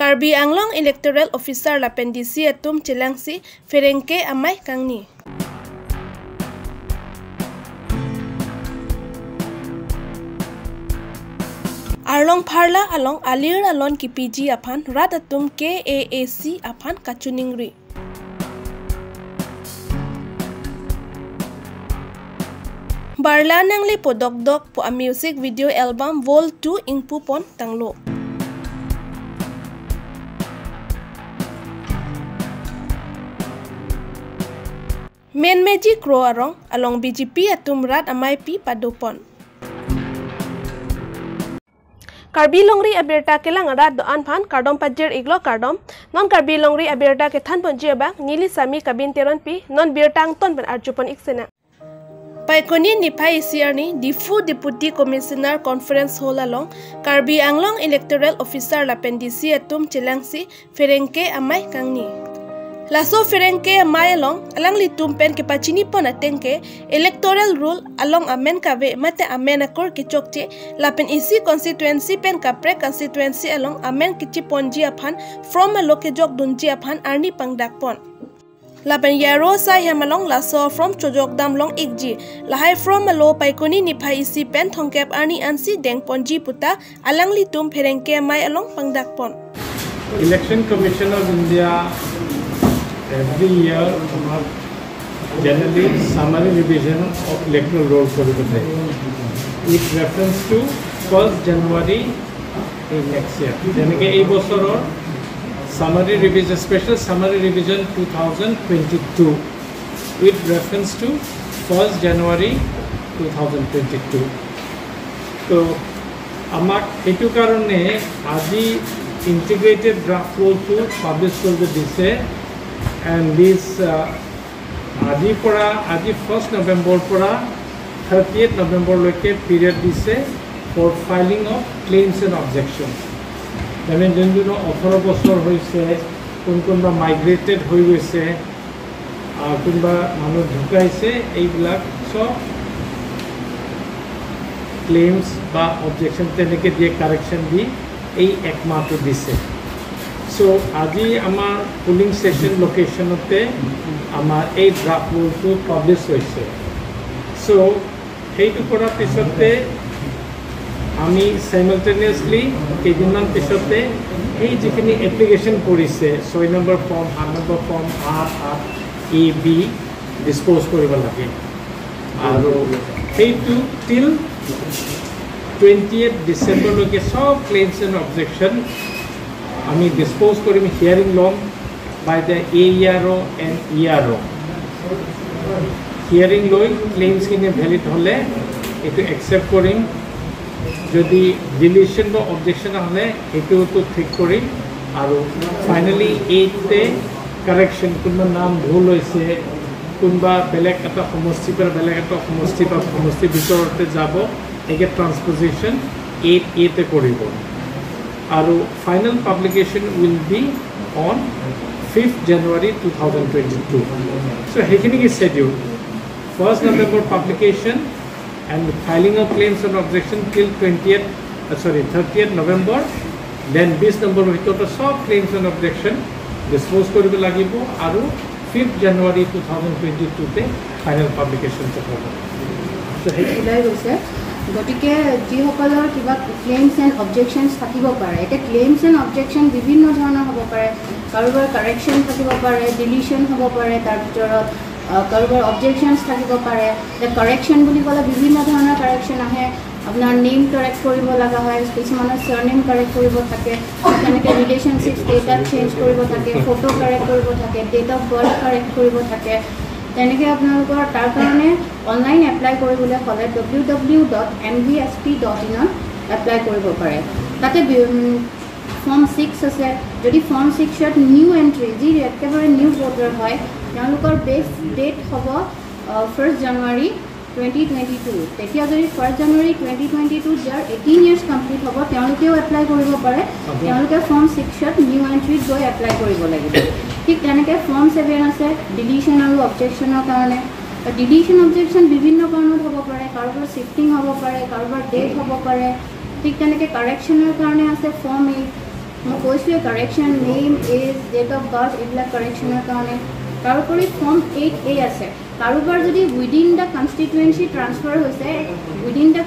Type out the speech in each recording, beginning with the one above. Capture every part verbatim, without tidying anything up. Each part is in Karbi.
Karbi Anglong Electoral Officer lapen D C atum chelangsi pherangke amei kangni. Arlong pharla along alir alon kipiji aphan rat atum K A A C aphan kachiningri. Barla nangle podokdok pu a-music video album Vol two ingpu pon tanglo. Menmeji Kro arong along B J P atum rat ameipi padopon. Karbi Longri abirta kelang arat do-an aphan kardom pajir-iklo, kardom. Non Karbi Longri abirta kethanponji abang neli Sami Kabin Teronpi, non birta angton pen arjupon-ik sena. Paikoni niphai isi arni Diphu Deputy Commissioner Conference Hall along Karbi Anglong Electoral Officer lapen D C atum chelangsi pherangke amei kangni. Laso pherangke amei along alanglitum pen kepachinipon ateng ke electoral roll along amen kave mate amen akur kechokche lapen isi constituency pen kaprek constituency along amen kechiponji aphan form alo kejokdunji aphan arni pangdakpon. Lapen Yarosai hem along laso form chojokdam long-ikji, lahai form alo Paikoni niphai isi pen thomkep arni ansi dengponji puta alanglitum pherangke amei along pangdakpon. Election Commission of India every year generally summary revision of electoral roll kori thake with reference to first January next year. যেনেকে এই বছৰৰ summary revision, special summary revision two thousand twenty-two with reference to first January two thousand twenty-two. তো আমাক সেইটো কাৰণে আজি integrated draft ৰোলটো পাব্লিছ কৰিব দিছে। এণ্ড দিছ আজিৰ পৰা, আজি ফাৰ্ষ্ট নৱেম্বৰৰ পৰা থাৰ্টি এইট নৱেম্বৰলৈকে পিৰিয়ড দিছে for filing of claims and objections। মানে যোন যোন ওঠৰ বছৰ হৈছে, কোন কোনোবা মাইগ্ৰেটেড হৈ গৈছে, আহ, কোনোবা মানুহ ঢুকাইছে, এইবিলাক চব ক্লেইমছ বা অবজেকশ্যন তেনেকে দিয়ে, কাৰেকশ্যন দি এই এক মাহটো দিছে। চ' আজি আমাৰ পুলিং ষ্টেচন লোকেশ্যনতে আমাৰ এই ড্ৰাফ্ট ৰোলটো পাব্লিছ হৈছে। চ' সেইটো কৰাৰ পিছতে আমি চাইমালটেনিয়াছলি কেইদিনমান পিছতে এই যিখিনি এপ্লিকেশ্যন পৰিছে, ছয় নম্বৰ ফৰ্ম, সাত নম্বৰ ফৰ্ম, আঠ, আঠ এ বি ডিছপ'জ কৰিব লাগে। আৰু সেইটো টিল টুৱেণ্টি এইট ডিচেম্বৰলৈকে চব ক্লেইমছ এণ্ড অবজেকশ্যন আমি ডিছপ'জ কৰিম, হিয়াৰিং ল'ম by the A E R O and E R O। Hearing লৈ ক্লেইমছখিনি ভেলিড হ'লে এইটো একচেপ্ট কৰিম, যদি ডিলিশ্যন বা অবজেকশ্যন আহে সেইটোতো ঠিক কৰিম। আৰু ফাইনেলি এইটে কাৰেকশ্যন, কোনোবা নাম ভুল হৈছে, কোনোবা বেলেগ এটা সমষ্টিৰ পৰা বেলেগ এটা সমষ্টি বা সমষ্টিৰ ভিতৰতে যাব, একে ট্ৰান্সপ'জিশ্যন এইট এতে কৰিব। আৰু final publication will be on fifth January two thousand twenty two. So' সেইখিনি কি schedule, first November publication and filing of claims and objection till twentieth, uh, sorry, thirtieth November। দেন বিছ নম্বৰৰ ভিতৰতে চব ক্লেইমছ এণ্ড অবজেকশ্যন ডিছপ'জ কৰিব লাগিব আৰু fifth January two thousand twenty টুতে ফাইনেল পাব্লিকেশ্যনটো হ'ব। চ' সেইটো ওলাই গৈছে। গতিকে যিসকলৰ কিবা ক্লেইমছ এণ্ড অবজেকশ্যনছ থাকিব পাৰে, এতিয়া ক্লেইমছ এণ্ড অবজেকশ্যন বিভিন্ন ধৰণৰ হ'ব পাৰে। কাৰোবাৰ কাৰেকশ্যন থাকিব পাৰে, ডিলিশ্যন হ'ব পাৰে, তাৰ ভিতৰত, আহ, কাৰোবাৰ অবজেকশ্যনছ থাকিব পাৰে। এতিয়া কাৰেকশ্যন বুলি ক'লে বিভিন্ন ধৰণৰ কাৰেকশ্যন আহে। আপোনাৰ নেম কাৰেক্ট কৰিব লগা হয়, কিছুমানৰ চাৰনেম কাৰেক্ট কৰিব থাকে, তেনেকে ৰিলেশ্যনশ্বিপ ষ্টেটাছ চেঞ্জ কৰিব থাকে, ফটো কাৰেক্ট কৰিব থাকে, ডেট অফ বাৰ্থ কাৰেক্ট কৰিব থাকে। তেনেকে আপোনালোকৰ তাৰ কাৰণে অনলাইন এপ্লাই কৰিবলৈ হ'লে W W W dot M V S P dot ইনত এপ্লাই কৰিব পাৰে। তাতে বি-, উম, ফৰ্ম ছিক্স আছে। যদি ফৰ্ম ছিক্সত নিউ এণ্ট্ৰি, যি একেবাৰে নিউ ভোটাৰ হয়, তেওঁলোকৰ বেষ্ট ডেট হ'ব, আহ, first January twenty twenty two. তেতিয়া যদি first January twenty twenty two যাৰ এইটিন ইয়াৰ্ছ কমপ্লিট হ'ব, তেওঁলোকেও এপ্লাই কৰিব পাৰে। অ'কে। তেওঁলোকে ফৰ্ম ছিক্সত নিউ এণ্ট্ৰিত গৈ এপ্লাই কৰিব লাগিব। ঠিক তেনেকে ফৰ্ম ছেভেন আছে, ডিলিশ্যন আৰু অবজেকশ্যনৰ কাৰণে। ডিলিশ্যন অবজেকশ্যন বিভিন্ন কাৰণত হ'ব পাৰে, কাৰোবাৰ শ্বিফটিং হ'ব পাৰে, কাৰোবাৰ ডেথ হ'ব পাৰে। ঠিক তেনেকে কাৰেকশ্যনৰ কাৰণে আছে ফৰ্ম এইট। মই কৈছোঁৱে, correction, name, age, date of birth, এইবিলাক কাৰেকশ্যনৰ কাৰণে। তাৰোপৰি ফৰ্ম এইট এ আছে। কাৰোবাৰ যদি উইডিন দ্য কনষ্টিটুৱেঞ্চি ট্ৰান্সফাৰ হৈছে, উইডিন দ্য,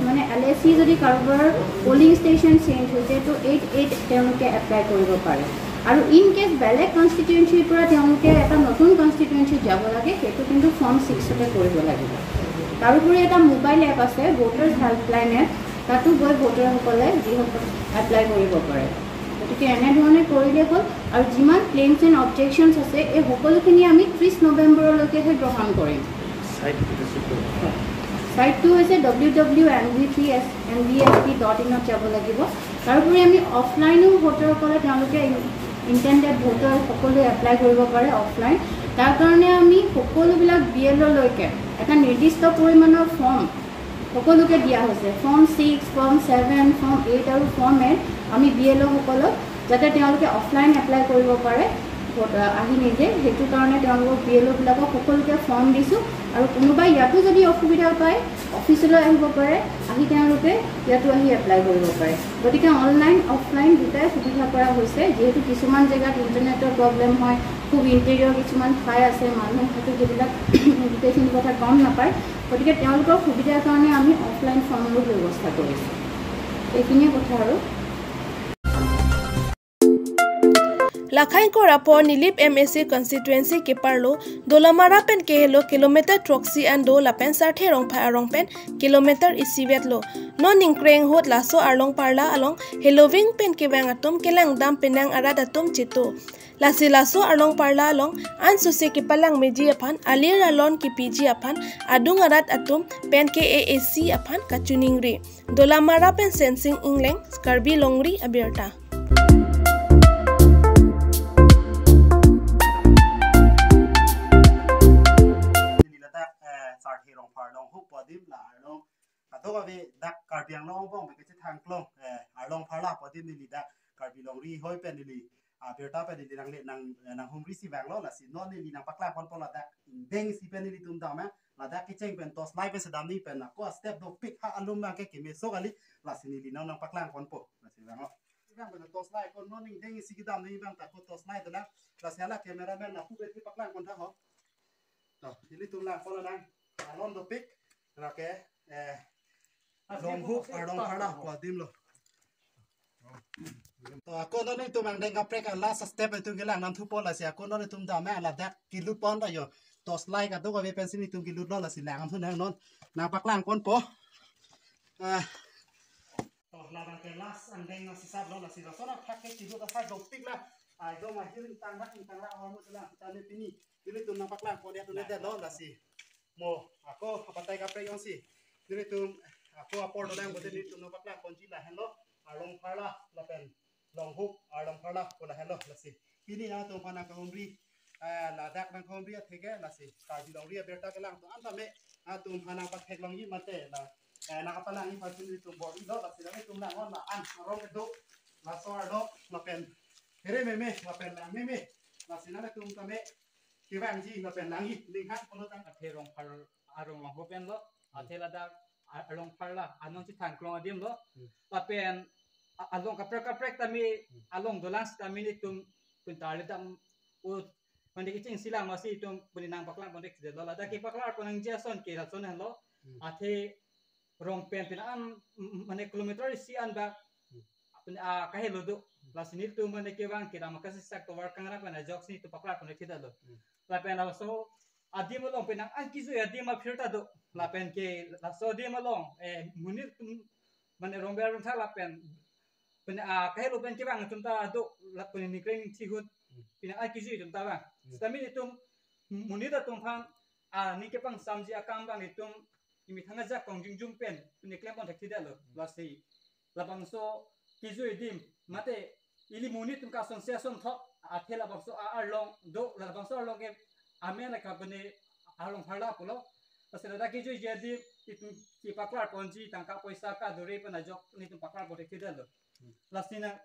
মানে, এল এ চি যদি কাৰোবাৰ পলিং ষ্টেচন চেঞ্জ হৈছে, তো এইট এত তেওঁলোকে এপ্লাই কৰিব পাৰে। আৰু ইন কেছ বেলেগ কনষ্টিটুৱেঞ্চিৰ পৰা তেওঁলোকে এটা নতুন কনষ্টিটুৱেঞ্চিত যাব লাগে, সেইটো কিন্তু ফৰ্ম ছিক্সতে কৰিব লাগিব। তাৰোপৰি এটা মোবাইল এপ আছে, ভোটাৰ্ছ হেল্পলাইন এপ, তাতো গৈ ভোটাৰসকলে যিসকল এপ্লাই কৰিব পাৰে। গতিকে এনেধৰণে কৰিলে হ'ল। আৰু যিমান ক্লেইমছ এণ্ড অবজেকশ্যনছ আছে, এই সকলোখিনি আমি ত্ৰিছ নৱেম্বৰলৈকেহে গ্ৰহণ কৰিম। ছাইটটো হৈছে W W M V P S, M V S P dot ইনত যাব লাগিব। তাৰোপৰি আমি অফলাইনো ভোটাৰসকলে, তেওঁলোকে ইণ্টেণ্ডেড ভোটাৰ সকলোৱে এপ্লাই কৰিব পাৰে অফলাইন। তাৰ কাৰণে আমি সকলোবিলাক বি এল অ'লৈকে এটা নিৰ্দিষ্ট পৰিমাণৰ ফৰ্ম সকলোকে দিয়া হৈছে। Form six, form seven, form eight আৰু ফৰ্ম এইট আমি বি এল অ'সকলক, যাতে তেওঁলোকে অফলাইন এপ্লাই কৰিব পাৰে ভোট, আহ, আহি নিজে, সেইটো কাৰণে তেওঁলোকক, বি এল অ'বিলাকক সকলোকে ফৰ্ম দিছোঁ। আৰু কোনোবাই ইয়াতো যদি অসুবিধা পায়, অফিচলৈ আহিব পাৰে, আহি তেওঁলোকে ইয়াতো আহি এপ্লাই কৰিব পাৰে। গতিকে অনলাইন, অফলাইন দুটাই সুবিধা কৰা হৈছে। যিহেতু কিছুমান জেগাত ইণ্টাৰনেটৰ প্ৰব্লেম হয়, খুব ইণ্টেৰিয়ৰ কিছুমান ঠাই আছে, মানুহ হয়তো সেইবিলাক গোটেইখিনি কথা গম নাপায়। গতিকে তেওঁলোকৰ সুবিধাৰ কাৰণে আমি অফলাইন ফৰ্মৰো ব্যৱস্থা কৰিছোঁ। এইখিনিয়ে কথা আৰু। Lakhaingkor apho Nilip M A C constituency keparlo Dolamara pen kehelo kilometer throksi an do lapen Sarthe Rongphar arong pen kilometer isivet lo. Non ningkreng ahut laso arlong parla along heloving pen kevang atum kelangdam penang arat atum cheto. Lasi laso arlong parla along ansusi kepalang meji aphan, alir alon kepiji aphan adung arat atum pen K A A C aphan kachiningri. Dolamara pen Sensing Ingleng, Karbi Longri abirta. Neli ladak, eh, Sarthe Rongphar along hup adim la arlong. Kadokave dak Karbi Anglong angbong pen kachethang klong, eh, arlong parla pu adim neli dak Karbi Longri ahoi pen neli, ah, birta pen neli nangle nang, eh, nanghumri si vanglo, lasi non neli nangpaklang ponpo ladak ingdeng isi pen nelitum dam, eh, ladak kecheng pen torch light pen si dam nangji pen ako step dopik ha alum abang ke kemeso kali, lasi neli non nangpaklang ponpo, lasi vanglo. Vang pen torch light ko non ingdeng isi kedam nangji abang ta ko torch light dolang, lasi hala cameraman lapu pen kepaklang pon tha ho. To, nelitum lang pon lang, alon dopik, lake, eh, Longhup arlong parla pu adim lo. To, ako non nelitum angdeng kaprek a last step itum kelang nangthupo, lasi ako non nelitum dam, eh, ladak kelut pon ta jo. Torch light kadokave pensi nelitum kelutlo, lasi lang thu nang non nangpaklang ponpo. Ah. To, labang ke last angdeng nang sisap lo, lasi lason aphak ke kelut asai dopik la. Ai, dom ahi ring tang rak, ring tang rak, hormu tulang, kita ne pini. Nelitum nangpaklang pon ya tu ne det lo, lasi. Mo, ako, apatai kaprek jongsi. Nelitum, ako apor dolang bote nelitum nangpaklang ponji lahenlo. Arlong parla, lapen Longhup arlong parla pu lahenlo, lasi. Pini nangtum aphan nangkahumri, eh, ladak nangkahumri atheke, lasi. Karbi Longri abirta kelang atum an tame, nangtum aphan nangpatheklongji mate, la, eh, nangpalangji aphan nelitum bor-ilo, lasi nangtum lang non la an arong kedo, laso arlong, lapen here meme, lapen lang meme, lasi nangtum tame kevangji lapen langji, ning han polo tang. Athe Rongphar arong Longhup pen lo, athe ladak a-, arlong parla, anon chethang klong adim lo. Hmm. Lapen a-, along kaprek kaprek tame, Hmm. along dolang si tame nelitum pintar le dam u mandi kecheng silang masi itum puni nangpaklang pon dek lo, ladak kepaklang pon nangji ason ke lason lo. Hmm. Athe rong pen pin an, m-, mane kilometer isi an bak Hmm. pin, ah, kahelo do. Lasi nelitum mane kevang kedam kasisak tovar kangra pen ajok si itum paklang pon dek lo. Hmm. Lapen laso adim along penang an kejui adim aphir ta do. Lapen ke laso adim along, eh, monit atum mane rongber rongthar lapen pen, ah, kahelo pen kevang atum ta do, lapen ningkreng ningthi ahut penang an kejui atum ta vang. Hmm. Sitame itum monit atum aphan, ah, ning kepangsamji akam abang itum imethang ajak kongjungjung pen pini klem pon thekthedetlo. Hmm. Lasi labangso kejui adim mate ili monit atum ke asonsi asonthot athe labangso a-, arlong do, labangso arlong ke amen ke pini arlong parla pulo. Lasi ladak kejuiji adim itum kepaklang ponji tangka poisa kadure pen ajok nelitum paklang pon thekthedetlo. Lasi nang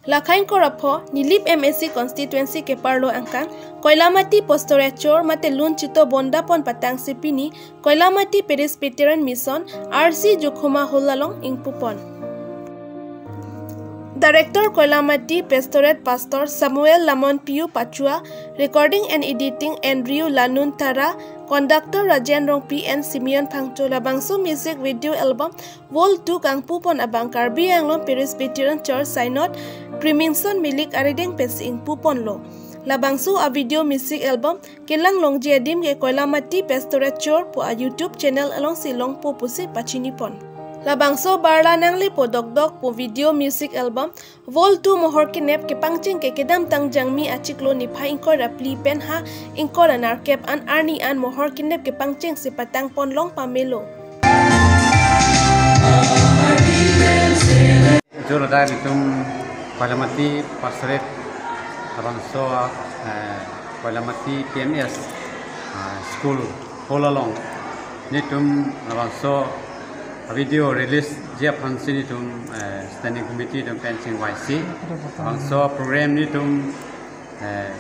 Lakhaingkor apho Nilip M A C constituency keparlo angkang Koilamati Pastorate Chor mate lun chito bonda pon patang si pini Koilamati Presbyterian Mission R C Jokhoma Hall along ingpu pon. Director Koilamati Pastorate Pastor Samuel Lamon Piu Pachua, recording and editing Andrew Lanun Tara, conductor Rajen Rongpi and Simeon Phangcho. Labangso music video album Vol two kangpupon abang Karbi Anglong Presbyterian Church Synod Primingson Milik arideng pensi ingpuponlo. Labangso a video music album kelang longji adim ke Koilamati Pastorate Church pu a YouTube channel alongsi longpo pusi pachinipon. Labangso barla nangle po dokdok po video music album Vol two mohor kenep kepangcheng ke kedamtang Jangmi achiklo niphai ingkoi ra phli pen ha ingkoi ra nerkep an arni an mohor kenep kepangcheng si patangpon long pamelo. Jor adai nelitum Koilamati Pastorate labangso, eh, Koilamati P M S, ah, school hall along nelitum labangso video release ji aphansi nelitum, eh, standing committee atum pen chingvaisi labangso program nelitum, eh,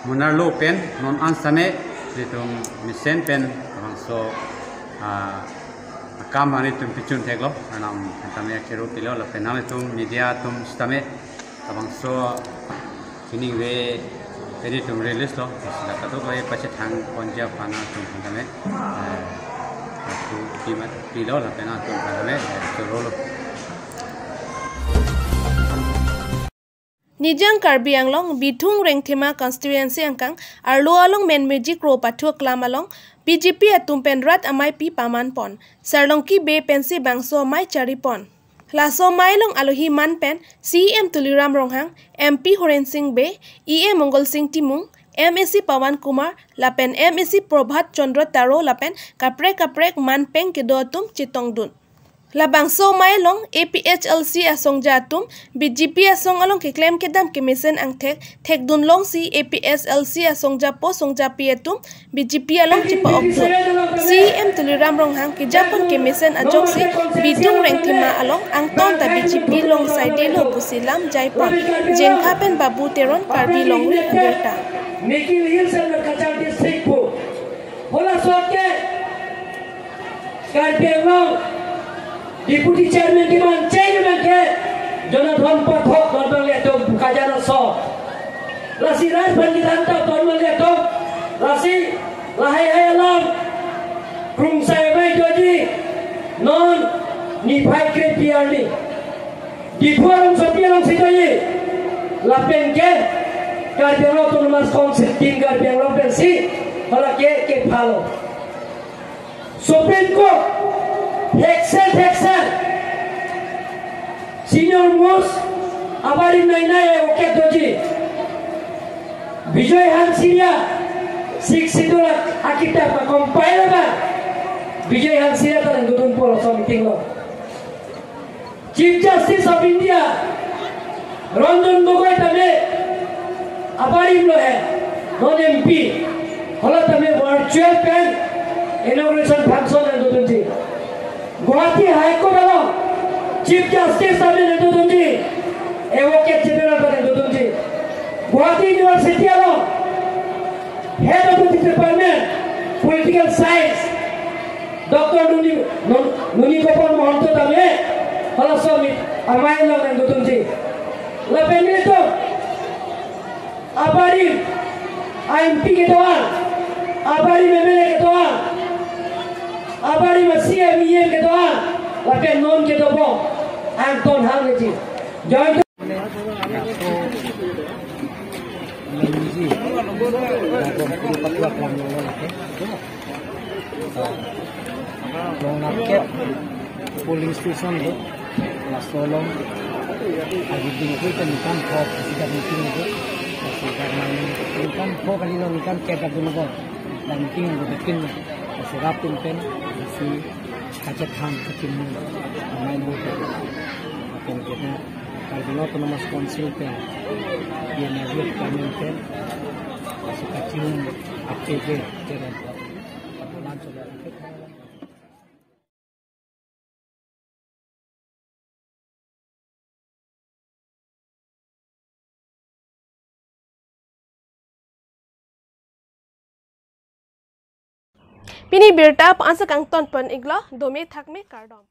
munar lo pen non an same nelitum mesen pen labangso, ah, akam nelitum pichun theklo, anam tame akero pilo lapen nanglitum media atum sitame labangso sining ve pen nelitum release lo, sila kadokave pachethang ponji aphan nangtum aphan tame, eh, aku timat pilo lapen nangtum aphan tame, eh, chorolo. Nijang Karbi Anglong, Bithung Rengthima constituency angkang, arlo along men music ro pathu aklam along, B J P atum pen rat amei pi pamanpon. Sarlongki Bey pensi bangso amei charipon. Laso amei along alohi man pen C E M Tuliram Ronghang, M P Horen Sing Bey, E A Mongol Sing Timung, M A C Pawan Kumar, lapen M A C Prabhat Chandra Taro lapen kaprek kaprek man pen kedo atum chetongdun. Labangso amei along A P H L C asongja atum B J P asong along keklem kedam kemesen angthek thekdun longsi A P H L C asongjapo songjapi atum B J P along chepa-okdun. C E M Tuliram Ronghang kejapon kemesen ajoksi Bithung Rengthima along angton ta B J P along saidelo pusi lam jaipon. Jengkha pen Babu Teron, Karbi Longri Abirta. Mikir Hills and Cachar District pu. Halaso ke Karbi Anglong Deputy Chairman keman chairman ke Jonathan Pathak don abang le atum kajana so. Lasi rat aphan kedam ta don abang le atum. Lasi lahai hai alam krungsai amei doji non niphai krephli arni Diphu arongsopi alongsi doji. Lapen ke Karbi Anglong Autonomous Council tin Karbi Anglong pensi hala ke kephalo. Supreme Court heksel heksel senior most abarim nai nai oket doji. Bijoy Hangsiri a Sixth Schedule akitap a-compile abang Bijoy Hangsiri ta nangdodunpo laso meeting along. Chief Justice of India Ranjan Gogoi tame abarim lo he, non M P, hala tame virtual pen inauguration function nangdodunji. Guwahati High Court along Chief Justice tame nangdodunji, Advocate General tame nangdodunji. Guwahati University along Head of the Department Political Science Doctor Nuni, Nun-, Nuni Gopal Mahanta tame halaso amei along nangdodunji. Lapen nelitum abarim a-M P kedo-an, abarim M L A kedo-an, abarim a-C M, E M kedo-an, lapen non kedo abang angton hangji. Join. Long Narket polling station do. Laso along agi dingkui ke ningkan pho sida meeting do. Sida ningkan pho kali lo ningkan ke kadun ko. Dan meeting do bikin. Sida pin pen si kachethan kachinmu amei mo ke. Pen ke na Karbi Anglong Autonomous Council pen, P M L A pen, si kachinmu apke ke ke. Pini birta pu ansi kangton pon iklo, dome thakme kardom.